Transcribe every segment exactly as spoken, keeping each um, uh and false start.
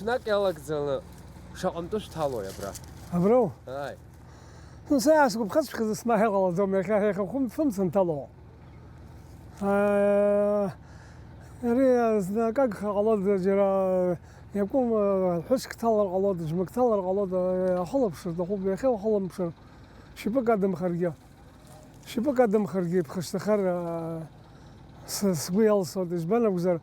Наҟ иалагӡаны шаҟантәы шәҭалои абра? Аброу? Ааи. Ну, сара сгәаԥхаҵәҟьазар смаҳа иҟалаӡом, иахьа, иахьа хәымц-фымц анҭало. Аа, ари зны акы агха ҟалоит, џьара иакәым, ҳәыск ҭалар ҟалоит, џьмак ҭалар ҟалоит, ахылаԥшыр аҭахуп, иахьа ухылаԥшыр, шьапык адамхаргьы, шьапык адамхаргьы иԥхашьҭахар, аа, с-, сгәы иалсуеит, избан акәзар,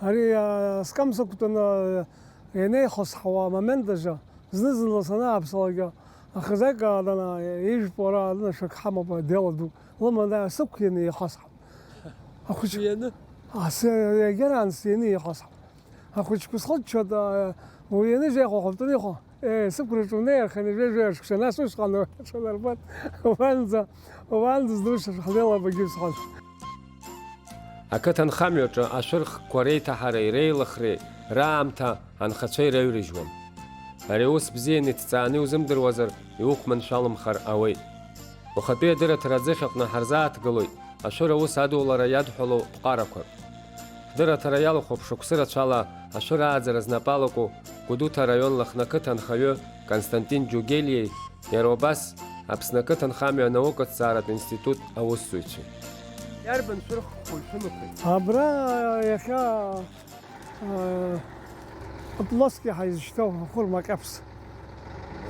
ари, аа, скам сықәтәаны, ианеихасҳауа амомент аҿы, зны-зынла санааԥсалакгьы, ахазак, аа, дана, ижәпоу ара, дана, шәак ҳамоуп, адело ду лыманы, сықәианы еихасҳауп. Ахәыҷ-, Сианы? Асы-, егьараан сианы еихасҳауп. Ахәыҷқәа схыччоит, аа, уи ианыжә еихәа хәыптәны ихәа. Е, сықәраҿы унеирхан, ижәеижәеи ашықәса, нас усҟан уҽанарбоит, уанӡа, уанӡа здуша ҳлеилабагьы сҳәон. Ақыҭанхамҩаҿы ашәырхқәа реиҭаҳареи реилыхреи раамҭа анхацәа иреиҩрыжьуам. Ари аус бзианы иҭҵааны иузымдыруазар, иуқәманшәаламхар ауеит. Ухатәи адырраҭара аӡыхь аҟны ҳарзааҭгылоит, ашәыр аус адулара иадҳәалоу ԥҟарақәак. Ҳдырраҭара иалахәуп шықәсы рацәала ашәыр ааӡара знапы алаку Гәдоуҭа араион Лыхны ақыҭа анхаҩы Константин Џьугелиеи, иара убас Аԥсны ақыҭанхамҩа анаукаҭҵааратә институт аусзуҩцәеи. Иарбан шәырхқәоу шәымақәеи? Абра иахьа, аа, Аплоски ҳаизышьҭоу ахәырма ҟьаԥс.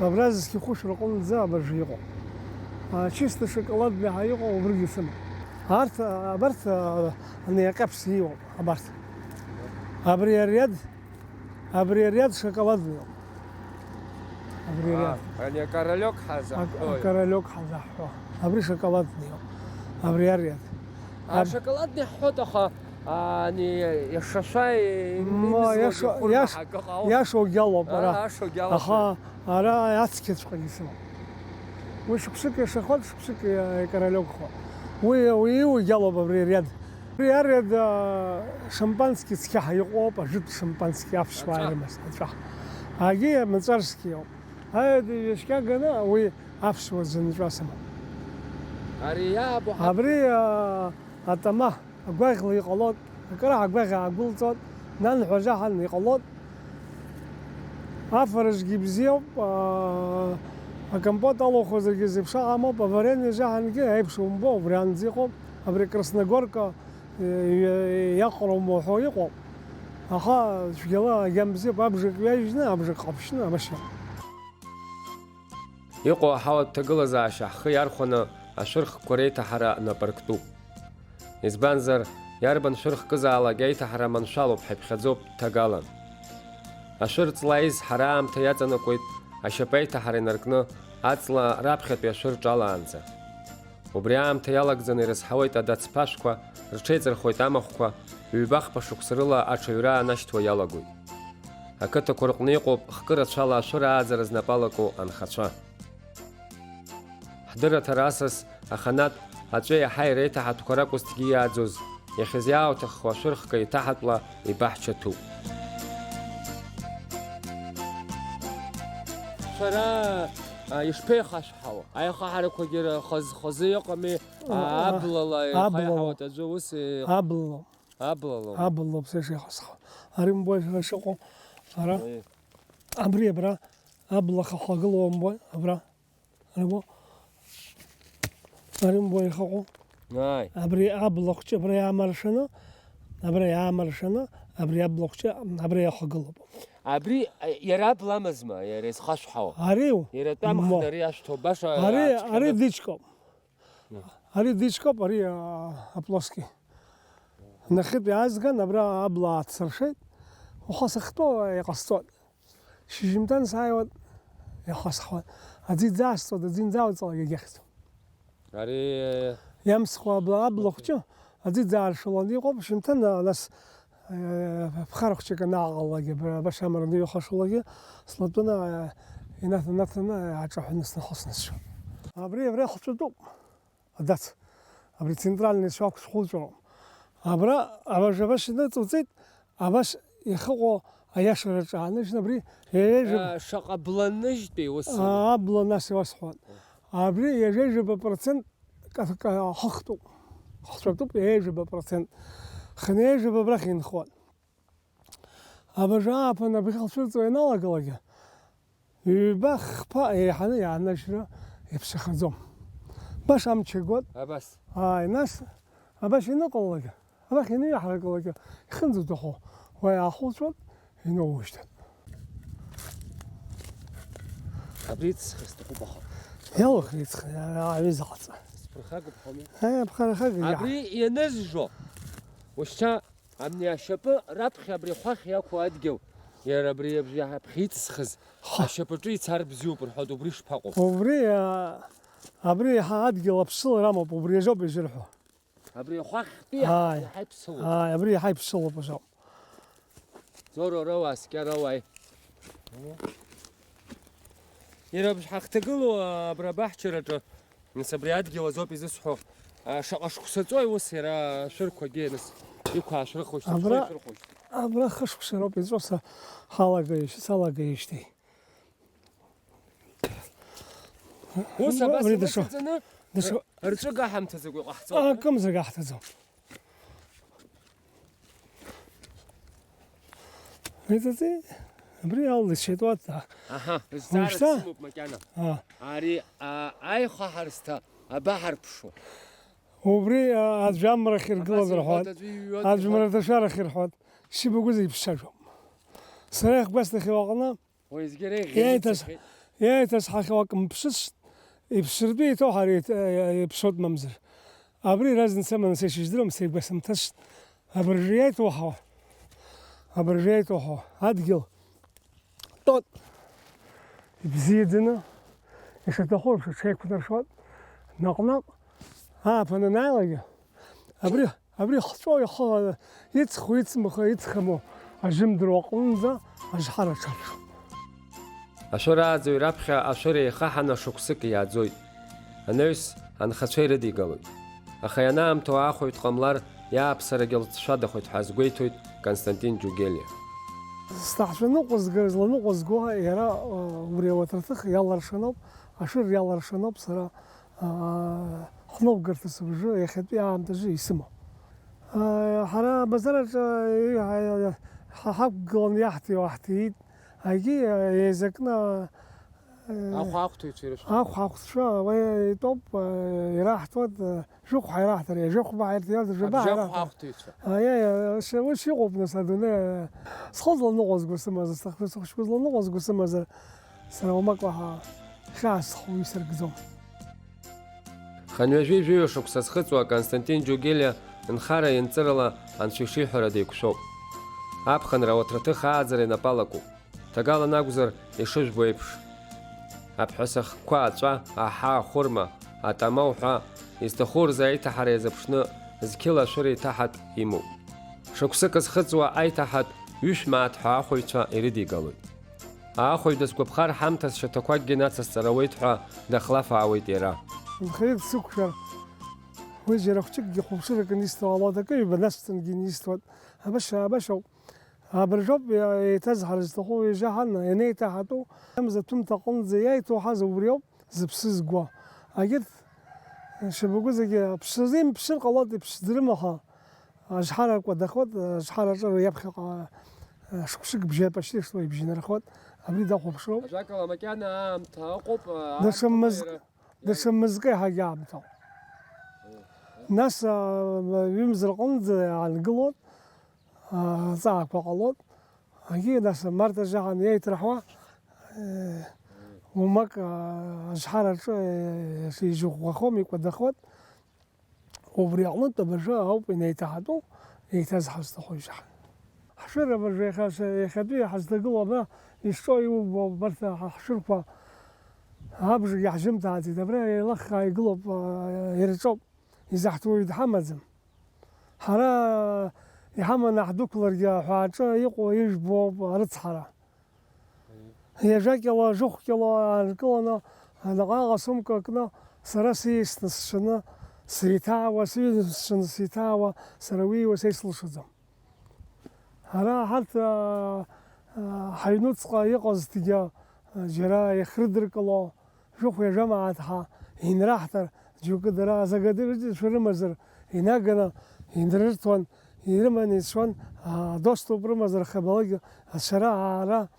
Абра зқьы хәышә рҟынӡа абыржәы иҟоуп. А, чисто шоколадный ҳәа иҟоу убригьы сымоуп. Арҭ, а, абарҭ, а, ани аҟьаԥс иоуп, абарҭ. Абри ариад, абри ариад шоколадный иоуп. Абри ариад. А, ани акоролек ҳәа Ак-, заҳҳәои? Акоролек ҳәа заҳҳәо. Абри шоколадный иоуп. Абри ариад. А, Аб- шоколадный ҳҳәоит, аха, а, ани иашашәа, и-, Ма, имызгогьы иаша-, хәырма иаш-, ҳәа акы ҟоу? Иашоугьы алоуп, А, ара. Иашоугьы алоуп. Аха ара ацқьаҵәҟьагьы сымоуп. Уи шықәсык иашахоит, шықәсык иа-, икаралиогхоит. Уи, уи иугьы алоуп абри ариад. Абри ариад, а, шампански цқьа ҳәа иҟоуп, ажәытә шампански аԥсуаа Аҵәа. Ирымаз, аҵәа. Агьи амаҵарсқьа иоуп. Аҩада ҩаскьаганы уи аԥсуа зынҵәа сымоуп. Ари иаабо ҳа- Абри, а, атама. Агәаӷьла иҟалоит, акыраҳа агәаӷь аагәылҵуеит, нанҳәа-жәаҳан иҟалоит. Афаражьгьы ибзиоуп, аа, акомпот алухызаргьы зеиԥш ыҟамоуп, аварение жәаҳангьы еиԥш умбо, убри анӡа иҟоуп, абри красногорка, е, иаҟароума уҳәо иҟоуп. Аха цәгьала агьама бзиоуп, абжак ҩажәжьны, абжак ҟаԥшьны, абашьа. Иҟоу аҳауатә ҭагылазаашьа ҳхы иархәаны ашәырхқәа реиҭаҳара напы арктәуп. Избанзар, иарбан шәырхкызаалак аиҭаҳара маншәалоуп ҳәа иԥхьаӡоуп ҭагалан. Ашәыр ҵла аизҳара аамҭа иаҵанакуеит ашьапы аиҭаҳара инаркны аҵла раԥхьатәи ашәыр ҿалаанӡа. Убри аамҭа иалагӡаны ирызҳауеит адац ԥашәқәа, рҽеиҵырхуеит амахәқәа, ҩба-хԥа шықәса рыла аҽаҩра аанашьҭуа иалагоит. Ақыҭақәа рҟны иҟоуп хкы рацәала ашәыр ааӡара знапы алаку анхацәа. Ҳдырраҭара асас аханатә аҵәеи аҳаи реиҭаҳатәқәа ракәызҭгьы иааӡоз, иахьазиаауҭаххо ашәырхка еиҭаҳатәла ибаҳча ҭәуп. Шәара, а, ишԥеихашәҳауа? Аихаҳарақәагьы ра-, хаз-, хазы иҟами, а, А, аблала аблала. Ихаиҳауеит аӡәы ус, э, Аблала. Аблала. Аблала ауп са ишеихасҳауа. Ари умбои шәара шыҟоу? Ара. Аи. Абри абра абла хахәагыла умбои? Абра. Ара бо. Ари умбои иахьыҟоу? Ааи. Абри абла хәҷы абра иаамаршәаны, абра иаамаршәаны, абри абла хәҷы абра иахагылоуп. Абри, а, иара абла амазма, иара изхашәҳауа? Ариу? Иара атәамхны Мо. Ари ашәҭо баша Ари, ацәгьаны. Ари дичкоуп. Ари дичкоуп, ари, а, аплоски. Нахьхьытә иаазган, абра абла ааҭсыршеит. Уаха сахьтәоу иҟасҵоит. Шьыжьымҭан сааиуан, иахасҳауан. Аӡы иӡаасҵоит, аӡы инӡаауҵалак иагьахьӡом. Ари Иамсхуа абла, абла хәҷы, аӡы иӡааршалан иҟоуп, шьымҭан, а, нас, э, ԥхара хәҷык анааҟалалак, абра, баша амараны иҩахашалакгьы, слатәаны, а, инаҭ-, наҭаны, аҿаҳәаны снахысны сшьо. Абри, абри ахәҵәатәуп. Адац. Абри центральный шәақә шәхәылҵәароуп. Абра, абажа абас иныҵуҵеит, абас иахьыҟоу аиашараҿы ааныжьны абри еиӷьуп. А, шаҟа бланыжьтәи ус? А, абла нас иуасҳәап. Абри ҩажәа-ҩажәаба процент ка-, ка-, хыхтәуп. Хҵәатәуп ҩажәаба процент. Хынҩажәаба абрахь инхоит. Абыржә ааԥын абӷьы хцәырҵуа ианалагалак, ҩба-хԥа еиҳаны иаанашьра иԥсахаӡом. Баша амч агоит. Абас. Ааи, нас, абас иныҟалалак, абахь иныҩаҳаракылак, ихынӡауҭаху, уа иаахәылҵәон, иноуижьҭеи. Абри ҵхра сҭахуп, аха. Иалухра иҵхра, аҩыза ҟаҵа. Сԥырхагоуп ҳәа. Аи, аԥхарахага иаҳ- Абри ианызжо, ушьҭа Амни ашьапы раԥхьа абри ахәахь иақәу адгьыл, иара абри абжьы аԥхьа иҵысхыз, ха, ашьапаҿы ицар бзиоуп рҳәоит, убри шԥаҟоу? Убри, а, абри иаҳа адгьыл аԥсылара амоуп, убри азоуп изырҳәо. Абри ахәахьтәи, ааи, иаҳа иԥсылоуп. Ааи, абри иаҳа иԥсылоуп азоуп. Ӡоро роуаа, скьа роуааи. Иара абжь ҳахҭагылоу абра абаҳчараҿы, нас абри адгьыл азоуп изысҳәо. А, шаҟа шықәса ҵуеи ус иара ашәырқәагьы, нас, иқәаашәырхуеишь, абра, шәырхуеишь? Абра хышықәса роуп иҵуа са ҳалагаҩышьа, салагаҩышьҭеи. Ус абас абри дыш-, инацыҵаны, дыш-, рҵәыга ҳамҭаӡакәа иҟаҳҵоит. Акымзарак аҳҭаӡом. Иҵыҵи, абри алдысшеит, уа, а. Аҳа, зҵаара уажәшьҭа сымоуп макьана. А. Ари, а, аихаҳарсҭа абаҳарԥшу? Убри, а, аӡә амрахь иргылаз абас рҳәоит. Иҳәоит, аӡәы иҩуеит, аӡә иҳәоит. Мрадашәарахь ирҳәоит. Шьыбагәы зегь ԥсажәоуп. Сара иахьгәасҭахьоу аҟны Уеизгьы реиӷьын иааиҭас-, ицахьеит. Иааиҭасҳахьоу акы мԥшыцт, иԥсыртәы иҭоу ҳара иҭ-, иԥсуеит мамзар. Абри разница аманы са ишыздырам, са игәасымҭацт. Абыржәы иаиҭоу ҳауа, абыржәы иаиҭоу ҳауа, адгьыл тот ибзиаӡаны, ишаҭаху еиԥш аҽеиқәнаршәуеит, наҟ-наҟ ааԥын анааилак, абри Абри хҵәо ихы иҵху, иҵмыху, иҵхаму ажәымдыруа аҟынӡа ажҳара аҽаршәуп. Ашәырааӡаҩ раԥхьа ашәыр еихаҳаны шықәсык иааӡоит. Анаҩс анхацәа ирыдигалоит. Аха ианаамҭоу аахәаҩ дҟамлар, иааԥсарагьы лҵшәадахоит ҳәа азгәеиҭоит Константин Џьугелиа. Сҭаацәа ныҟәызгар, зланыҟәызго иара, убри ауаҭраҭых иаларшаноуп, ашәыр иаларшаноуп сара аа, хәнаугарҭа сыбжьы иахьатәи аамҭазы исымоуп. Аа, ҳара абазараҿы, ҳа, ҳа, ҳақәгыланы иаҳҭиуа ҳҭиит, агьи, еизакны, ахә ақәҭыҩцәа ирышәҭ. Ахә ақәцәа, уи итәоуп, ираҳҭоит, жәохә ҳаираҳҭар, жәохә баҳаирҭиаз, жәаба ҳаираҳҭар. Ақәҭыҩцәа. Аиеи, ус, ус иҟоуп, нас, адунеи, схы зланыҟәызго сымазар, сҭахцәа сыхәыҷқәа зланыҟәызго сымазар, сара уамак уаҳа хьаас схы исыркӡом. Хынҩажәи жәаҩа шықәса зхыҵуа Константин Џьугелиа нхара-енҵырала анцәа ишиҳәара деиқәшәоуп. Аԥхынра ауаҭраҭых ааӡара инапы алакуп. Ҭагалан акәзар, ишыжәбо еиԥш, аԥҳәыс ахқәа аҵәа, аҳа, ахәырма, атама уҳәа, изҭаху рзы аиҭаҳара иазыԥшны зқьыла ашәыра иҭаҳатә имоуп. Шықәсык зхыҵуа аиҭаҳатә ҩышә мааҭ ҳәа ахәаҩцәа ирыдигалоит. Аахәаҩ дазгәаԥхар ҳамҭас шьаҭақәакгьы нацысҵар ауеит ҳәа дахлафаауеит иара. Нхаҩык дсықәшәар, уи џьара хәҷыкгьы хәаԥшырак анисҭо ҟалоит, акы ҩба насҭангьы инисҭоит. Абаша, абашоуп. Абыржәоуп еиҭазҳар зҭаху, ижаҳан ианеиҭаҳатәу, амза ҭәымҭа аҟынӡа иаиҭоуҳаз убриоуп зыԥсы зго. Агьырҭ шьабагәы зегьы ԥшӡа имԥшыр ҟалоит, иԥшӡарым, аха ажҳара кәадахоит, ажҳара аҿы иаԥхьаҟа, а, шықәсык бжьы апашьти шла ибжьы нархоит, абри дахәаԥшроуп. Ажәакала, макьана аамҭа ыҟоуп, а, даҽа аамҭа мызк-, иара, даҽа мызкы иаҳагьы аамҭоуп. Нас, а, ҩымз рҟынӡа иаангылоит, а, аҵаақәа ҟалоит. Агьи, нас, март ажаҳан иеиҭраҳуа, э, уамак, а, ажҳараҿы, э, ижьыӷәӷәахом, икәадахуеит. Убри аҟнытә абыржәы ауп инеиҭаҳатәу, еиҭазҳазҭаху ижаҳан. Ҳшәыр абыржәы иахьа-, иахьатәи ҳазҭагылоу абра ишҿо иубо, абарҭ ҳа-, ҳшәырқәа абжагьы ҳжьымҭааӡеит, абра еилаххаа игылоуп, а, ирҿоуп, изаҳҭуа уаҩ дҳамаӡам. Ҳара иҳаманы ҳдәықәларгьы аҳәааҿы иҟоу ижәбоуп арыцҳара. Ҩажәа кьало, жәохә кьало аанкыланы, наҟ-ааҟ асумка кны, сара сиасны сшаны сеиҭаауа, сыҩны сшаны сеиҭаауа, сара уи иуа са исылшаӡом. Ара ҳарҭ, аа, аа, ҳаҩнуҵҟа иҟазҭгьы, аа, џьара иахьрыдыркыло, жәохә-ҩажәа мааҭ ҳа инраҳҭар, џьоукы дара азагадыртәцәа рымазар, инаганы инрырҭон, Ирыманы ицон, а, доступ рымазар хабалагьы ацара аара.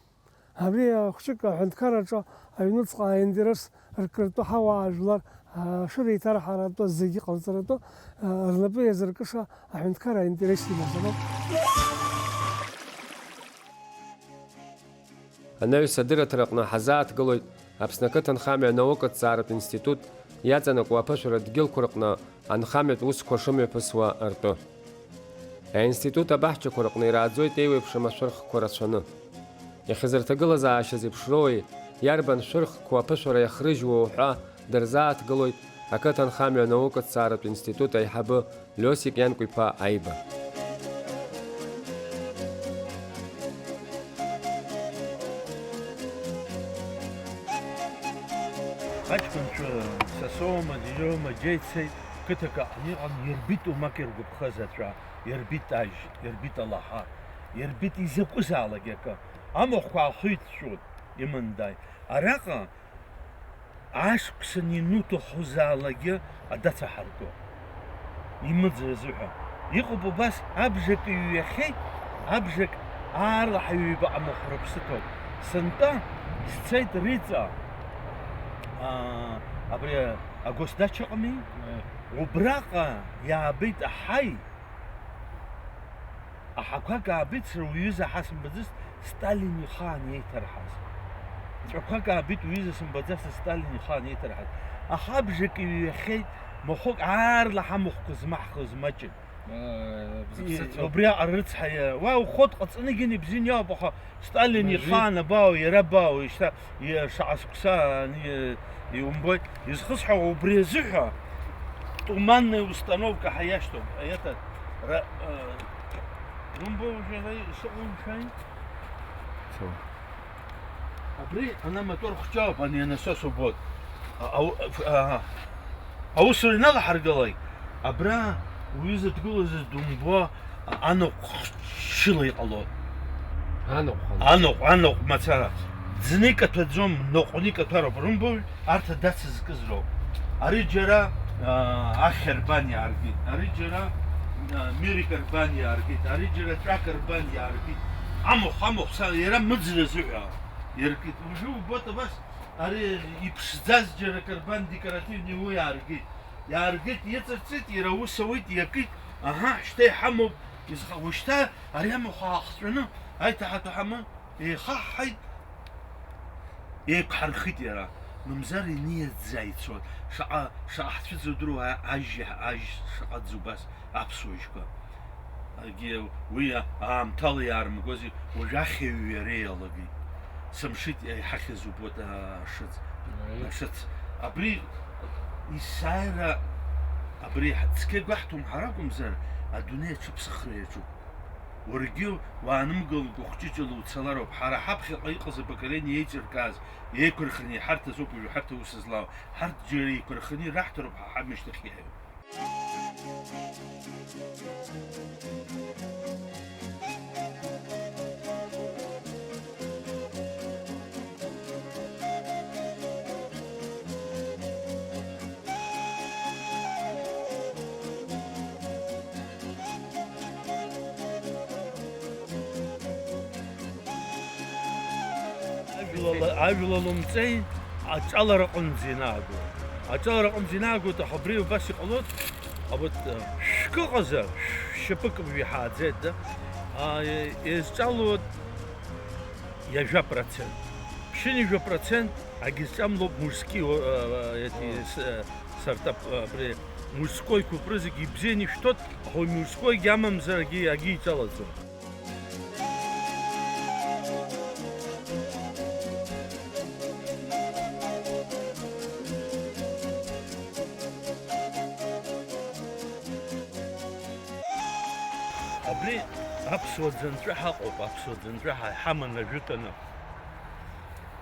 Абри ахәыҷык аҳәынҭқарраҿы аҩнуҵҟа аинтерес ркыртәы ҳауаажәлар, а, шәыреиҭарҳаратәы зегьы ҟалҵаратәы, а, рнапы иазыркыша аҳәынҭқар аинтерес имазароуп. Анаҩс адырраҭараҟны ҳазааҭгылоит Аԥсны ақыҭанхамҩа анаукаҭҵааратә институт иаҵанакуа аԥышәара дгьылқәа рҟны анхамҩатә усқәа шымҩаԥысуа ртәы. Аинститут абаҳчақәа рҟны ирааӡоит еиуеиԥшым ашәырхқәа рацәаны. Иахьазырҭагылазаашьа зеиԥшроуи, иарбан шәырхқәоу аԥышәара иахрыжьуа уҳәа дырзааҭгылоит ақыҭанхамҩа анаукаҭҵааратә институт аиҳабы Лиосик Ианкәиԥа Аиба. Аҷкәынцәа са соума, џьоума, џьеи цеит, қыҭак аҟны иҟан, ирбит умак иргәаԥхаз аҵәа, ирбит ажь, ирбит алаҳа, ирбит изакәызаалак акы. Амахәқәа аахыҩцәцәуан, имандааит. Араҟа Ашықәсан иануҭахузаалакгьы адацаҳарго, имыӡра азыҳәа. Иҟоуп убас, абжак иҩахьеит, абжак аарлаҳаҩ ҩбаҟа махә рыԥсы ҭоуп. Сынтәа сцеит Риҵа, аа, абри агосдача ыҟами? Э. Убраҟа иаабеит аҳаи, Аҳақәак аабеит сара уҩыза ҳа сымбаӡацт Сталин ихаан еиҭарҳаз. Ҵәақәак аабеит уҩыза сымбаӡацт Сталин ихаан еиҭарҳаз. Аха абжак иҩахьеит, махәык аарлаҳа амахәқәа змаҳхыз маҷын. Э, бзыԥсыцәоуп. Убри аҟара рыцҳа, уа уход ҟаҵаны гьын ибзиан иоуп, аха Сталин ихаан абаау, иара абаау, ишьҭа, и-, шаҟа сықәса ани-, иумбои? Изхысҳәаауа убри азыҳәа туманная установка ҳәа иашьҭоуп. Аиаҭа, ра-, э, румбои уже ара ишыҟоу, мшәан? Цо. Абри, ана, мотор хәҷоуп, ани анасос убоит. А, ау-, а, аусура иналаҳаргылак, абра уҩыза дгылазар думбо, а, анаҟә хшьыла иҟало. Анаҟә, анаҟә. Анаҟә, анаҟә мацара. Ӡны икаҭәаӡом, ноҟәны икаҭәароуп. Рымбои, арҭ адацызкыз роуп. Ари џьара, а, ахьа рбан иааргеит. Ари џьара, а, мирик рбан иааргеит. Ари џьара ҵәак рбан иааргеит. Амахә, амахә, са, иара мыӡра азыҳәа иаркит. Ужәы убоит абас. Ари иԥшӡаз џьара акы рбан декоративный уи иааргеит. Иааргеит, иҵарҵеит, иара аус ауеит, иакит, аҳа, шьҭа иҳамоуп, изха-, ушьҭа ари амахә аахҵәаны аиҭаҳатә ҳама, еихаҳҳаит, еиқәҳархеит иара, мамзар иниаӡӡа ицон, шаҟа, шаҟа ҳцәыӡра удыруа, ажь, ажь шаҟа ӡубас аԥсуа жьқәа. Аргьы уи аамҭала иаарымгози, уажә ахьаҩ иара иалагеит. Сымшит иаҳахьыз убоит ашыц. Аи. Ашыц. Абри есааира, абри цқьа игәаҳҭом ҳара акәымзар, адунеи аҿы ԥсыхра иаҿуп. Уаргьы уаанымгылакәа хәҷыҷыла уцалароуп. Ҳара ҳаԥхьаҟа иҟаз апоколение еиҿыркааз, еиқәырханы иҳарҭаз ауп уажәы ҳарҭ аус злоу. Ҳарҭ џьара еиқәырханы ираҳҭароуп ҳа ҳамышьҭахь иаҳәо. Ажәла, ажәла лымҵеи аҿалара аҟынӡа инаагоит. Аҿалара аҟынӡа инаагоит, аха абри убас иҟалоит, а вот, э, шәкы ыҟазар, шәшьапык уиҳааӡеит, да? А, э, изҿалоит ҩажәа процент. Ԥшьынҩажәа процент агьызҿамлоуп мужские, э, э, эти, О. с-, э, сартап, э, абри мужской кәыпры зегьы ибзианы ишәҭоит, аха уи мужскойгьы амамзар агьи-, агьиҿалаӡом. Абри аԥсуа ӡынҵәа ҳаҟоуп, аԥсуа ӡынҵәа ҳа-, ҳаман ажәытәаны.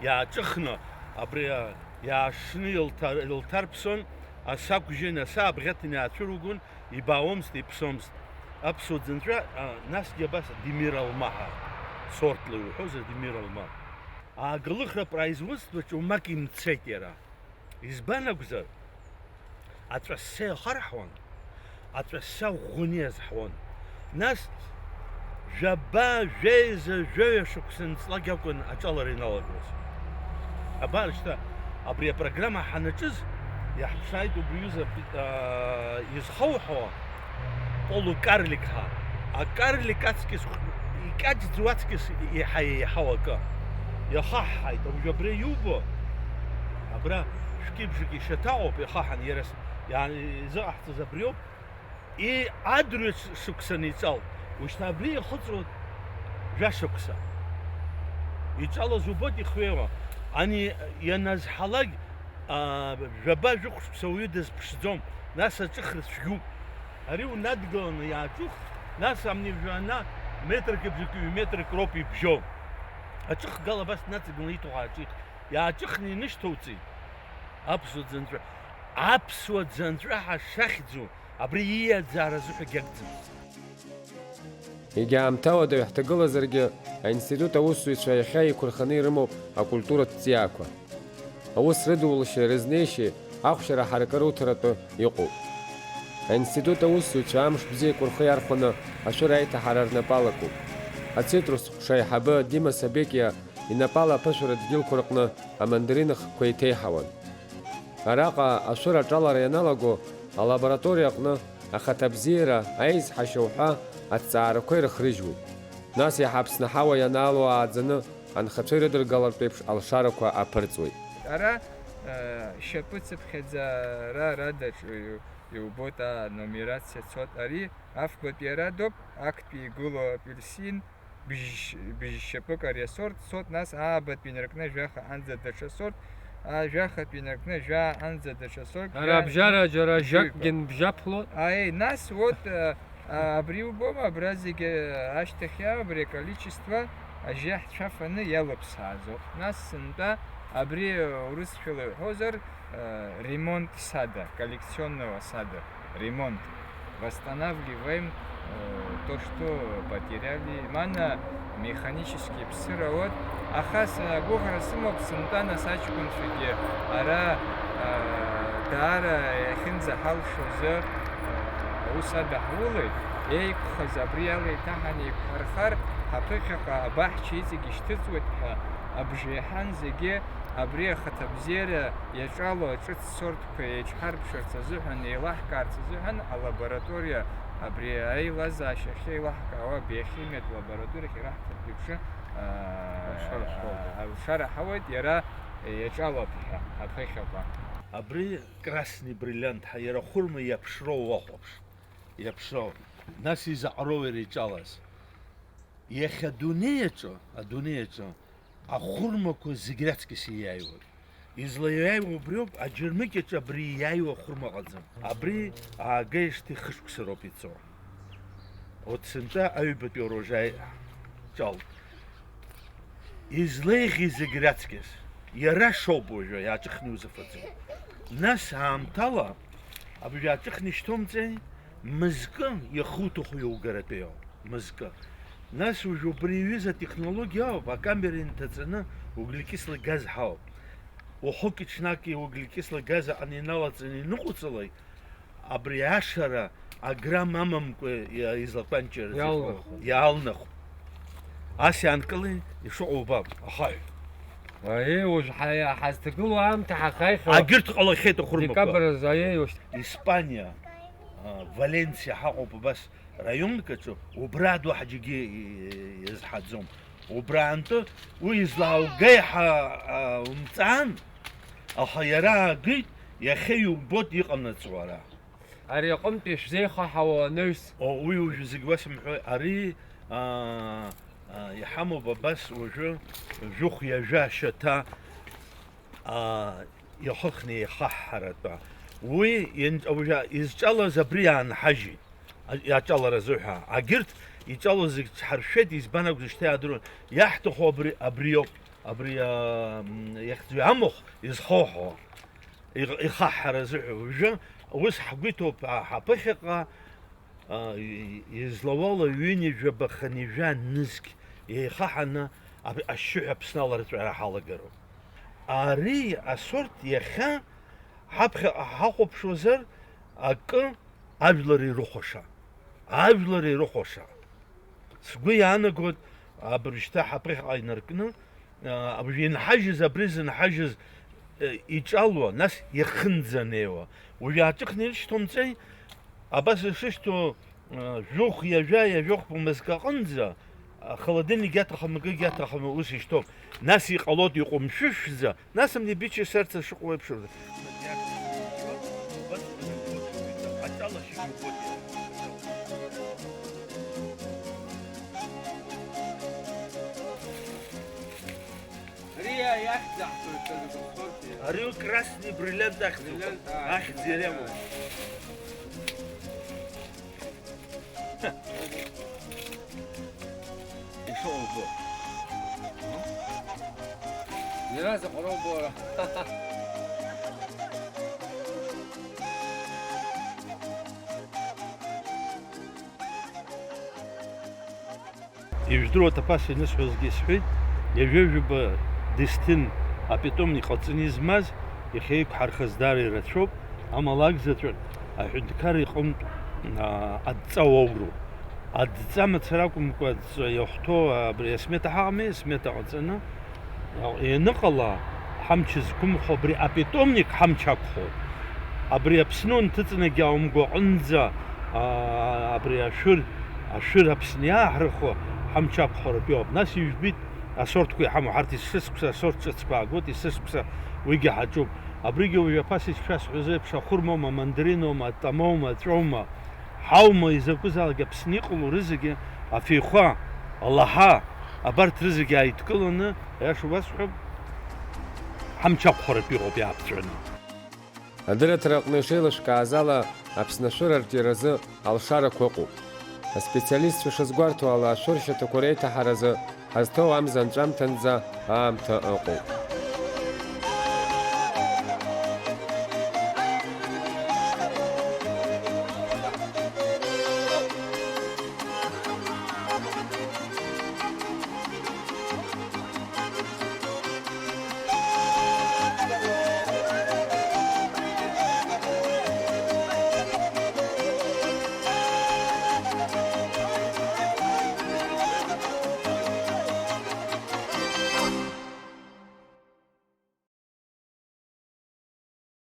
Иааҿыхны, абри, а, иаашны илҭар-, илҭарԥсон, асы ақәжьын, асы абӷьаҭын иаацәыругон, ибаауамызт, иԥсуамызт. Аԥсуа ӡынҵәа, а, насгьы абас Демир Алма ҳәа сортла иуҳәозар, Демир Алма. Агалыхра производствоаҿы умак имцеит иара. Избан акәзар, аҵәаса иахарҳауан, аҵәаса ӷәӷәаны иазҳауан. Нас жәаба, жәеиза, жәаҩа шықәса нҵлак акәын аҿалара иналагоз. Абар шьҭа абри апрограмма ҳанаҿыз, иаҳԥшааит убри аҩыза, аа, изхоуҳауа полукарлик ҳәа. Акарлик аҵкьыс, икьаҿӡоу аҵкьыс еиҳа-еиҳау акы. Иахаҳҳаит, уажә абри иубо, абра шәкьыбжьык ишьаҭаҟоуп, иахаҳан, иара с-, иа-, изыҟаҳҵаз абриоуп. И-, адырҩаҽ шықәса аниҵал, ушьҭа абри иахыҵуа жәа шықәса. Иҿалаз убоит ихҩеиуа. Ани ианазҳалак, аа, жәаба жәохә шықәса уаҩы дазԥшӡом, нас аҿыхра цәгьоуп. Ари унадгыланы иааҿых, нас амни жәҩана метрк абжак, ҩ-метрк роуп ибжьоу. Аҿыхгала абас днаҵагыланы иҭаху ааҿихт. Иааҿыхны инышьҭоуҵеит. Аԥсуа ӡынҵәа, аԥсуа ӡынҵәа ҳәа шахьӡу, абри ииаӡаара азыҳәагьы акәӡам. Егьа аамҭала даҩ ҳҭагылазаргьы, аинститут аусзуҩцәа иахьа еиқәырханы ирымоуп акультуратә ҵиаақәа. Аус рыдулашьеи рызнеишьеи ахәшьара ҳаракы руҭаратәы иҟоуп. Аинститут аусзуҩцәа амш бзиақәа рхы иархәаны ашәыра аиҭаҳара рнапы алакуп. Ацитрус ҟәша аиҳабы Дима Сабекиа инапала аԥышәара дгьылқәа рҟны амандарин хкқәа еиҭеиҳауан. Араҟа ашәыра аҿалара ианалаго, алабораториа аҟны ахаҭабзиара, аизҳашьа уҳәа аҭҵаарақәа ирыхрыжьуеит. Нас иаҳа Аԥсны аҳауа ианаало ааӡаны анхацәа ирыдыргалартә еиԥш алшарақәа аԥырҵуеит. Ара, э, шьапы цыԥхьаӡа ара, ара даҿ-, иу-, иубоит, анумерациа цот. Ари афбатәи ара доуп, актәи игылоу апельсин, бжь-, бжьшьапык ари асорт цот, нас аабатәи инаркны жәаха анӡа даҽа сорт, а, жәахатәи инаркны жәаа анӡа даҽа сорт, Ара жәаа абжьара џьара бжьҩык. Жакгьы нбжьаԥлоит. Аи, нас вот, а, а, абри убома, абра зегьы ашьҭахьа, абри аколичество ажьа ҳцәа фаны иалыԥсааӡоуп. Нас сынтәа абри урысшәала иҳәозар, а, ремонт сада, коллекционного сада. Ремонт. Восстанавливаем, э, то, что потеряли. Мана механический ԥсыра уоуп, аха сгәыӷра сымоуп, сынтәа нас аҷкәынцәагьы ара, э, даара иахьынӡаҳалшозы, э, аус адаҳулеит, еиқәхаз абри ала еиҭаҳаны еиқәҳархар, ҳаԥыхьаҟа абаҳча иҵегь ишьҭыҵуеит ҳәа абжеиҳан зегьы абри ахаҭабзиара иаҿало аҿыц сорт Еиҿҳарԥшырц азыҳәан, еилаҳкаарц азыҳәан алабораториа, абри аилазаашьа ахьеилаҳкаауа абиохимиатә лабораториахь ираҳҭартә еиԥш, аа, Алшара ҳауеит. Алшара ҳауеит, иара иаҿалап ҳәа, аԥыхьаҟа. Абри красный бриллиант ҳәа, иара ахәырма иаԥшроу уахәаԥш, иаԥшроу. Нас изаҟароу иара иҿалаз? Иахьа адунеи аҿы, адунеи аҿы ахәырмақәа зегь раҵкьыс ииааиуеит. Излаиааиуа убриоуп, аџьармыкьаҿ абри ииааиуа ахәырма ыҟаӡам. Абри аагаижьҭеи хышықәса роуп ицо. От сынтәа аҩбатәи урожаи ҿалт. Излеиӷьи зегь раҵкьыс? Иара шоуп уажәы, иааҿыхны иузыфаӡом. Нас аамҭала абри иааҿыхны ишьҭоумҵеи, мызкы иахуҭаху иугаратәы иоуп. Мызкы. Нас уажә убри иҩыз атехнологиа ауп, акамера инҭаҵаны углекислый газ ҳауп. Уахыки-ҽнаки углекислый газ аҟны иналаҵаны иныҟәцалак, абри ашара аграмм амамкәа иа-, излакәанчарыз Иалнахуеит. Иаалнахуеит. Ас иаанкылеи, ишыҟоу убап, ахаҳә. Аиеи, уажә ҳа-, ҳазҭагылоу аамҭа ҳахаихьоу. Агьырҭ ҟалахьеит ахәырмақәа. Декабр азы, аиеи, уажә. Испаниа, а, Валенсиа ҳаҟоуп абас. Раионк аҿы убра адәы ҳџьагьы иазҳаӡом. Убраантәы уи излааугеи ҳәа, а, умҵаан, аха иара аагеит, иахьа иубоит иҟанаҵо ара. Ари аҟынтәи шәзеихаҳауа анаҩс. О, уи уажәы зегь уасымҳәои, ари, а, а, иҳамоуп абас уажәы жәохә ҩажәа ашьаҭа, аа, иахыхны еихаҳҳаратәы. Уи ин-, уажәы изҿалаз абри иаанҳажьит, а-, иаҿаларазы ҳәа. Агьырҭ иҿалоз зегь ҿҳаршәеит, избан акәзар шьҭа иаадыруан. Иаҳҭаху абри, абриоуп, абри, аа, м, иахьӡу амахә изхоуҳауа, иҟ-, ихаҳҳаразы ҳәа. Уажәы ус ҳгәы иҭоуп, а, ҳаԥыхьаҟа, а, и-, излауала ҩынҩажәаба хынҩажәа нызқь еихаҳаны аб-, ашьшьыҳәа Аԥсны аларҵәара ҳалагароуп. Ари асорт иахьа ҳаԥхьаҟа ҳахәаԥшуазар, акы ажәлар ирыхәаша. Ажәлар ирыхәаша. Сгәы иаанагоит, абыржәшьҭа ҳаԥыхьаҟа инаркны, а, уажә инҳажьыз, абри зынҳажьыз, э, иҿалуа, нас иахынӡанеиуа. Уажә ааҿыхны ирышьҭоумҵеи, абас ишышьҭоу, э, жәохә, ҩажәа, ҩажәохә мызк аҟынӡа, а, холодильник иаҭахым, акгьы иаҭахым, ус ишьҭоуп. Нас иҟалоит иҟәымшәышәӡа, Нас амни бичи сердце шыҟоу еиԥш рзы. Ари иахьӡаҳҵоит, Ари красный бриллиант ахьӡуп. Бриллиант, а, ахьӡ иара иамоуп. Ишыҟоу убо. Иара заҟароу убо ара. Ижәдыруа Ҭаԥас инысҳәозгьы исҳәеит, ҩажәа-ҩба дисҭын апитомник ҟаҵаны измаз, иахьа иқәҳархаз даара ирацәоуп, амала акзаҵәык аҳәынҭқар иҟынтә, аа, адҵа уоуроуп. Адҵа мацара акәымкәа, адҵа иахәҭоу абри асмета ҳаҟами, асмета ҟаҵаны, ианыҟала, ҳамч зқәымхо абри апитомник ҳамч ақәхоит. Абри Аԥсны унҭыҵнагьы аумгәаҟынӡа, аа, абри ашәыр, ашәыр Аԥсны иааҳрыхуа ҳамч ақәхаратәы иоуп. Нас ижәбеит асортқәа иҳамоу, ҳарҭ есышықәса асорт ҿыцқәа аагоит, есышықәса уигьы ҳаҿуп. Абригьы уажә аԥас ишшәасҳәаз еиԥш, ахәырмоума, амандариноума, атамоума, аҵәоума, ҳаума, изакәызаалак Аԥсны иҟало рызегьы, афеиқәа, алаҳа, абарҭ рызегьы ааидкыланы, аиаша уасҳәап, ҳамч ақәхаратәы иҟоуп иааԥҵәаны. Адырраҭара аҟны ишеилышәкааз ала, Аԥсны ашәыр арҿиаразы алшарақәа ыҟоуп. Аспециалистцәа шазгәарҭо ала, ашәыр шьаҭақәа реиҭаҳаразы ҳазҭоу амза анҵәамҭанӡа аамҭа ыҟоуп.